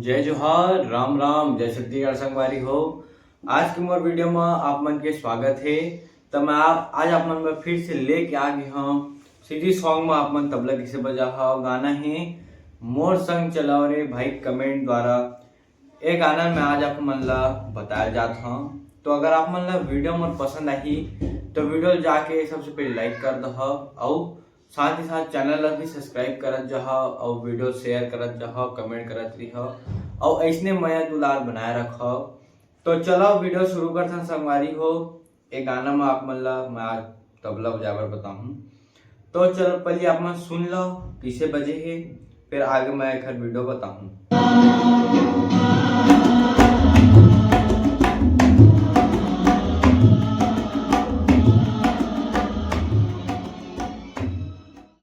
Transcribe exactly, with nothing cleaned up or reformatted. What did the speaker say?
जय जोहार, राम राम, जय छत्तीसगढ़ संगवारी हो। आज के मोर वीडियो में आप मन के स्वागत हे। त मैं आप आज आप मन बर फिर से लेके आ गे हंव सीधी सॉन्ग में आप मन तबला कइसे बजाहव। गाना हे मोर संग चलाओ रे भाई कमेंट द्वारा। ए गाना मैं आज आप मन ला बताए जात हंव। तो अगर आप मन ला वीडियो मोर पसंद आही तो वीडियो ला जाके सबसे पहले लाइक कर दहव, अउ साथ ही साथ चैनल ला भी सब्सक्राइब करत जाहव, अउ वीडियो शेयर करत जाहव, कमेंट करत रहिहव, अउ अइसने मया दुलार बनाए रखव। तो चलो वीडियो शुरू करथन संगवारी हो। ए गाना में आप मन ला मैं आज तबला बजाए बर बताहूँ। तो चलो पहले आप मन सुन लो कइसे बजे हे, फिर आगे मैं एखर वीडियो बताहूँ।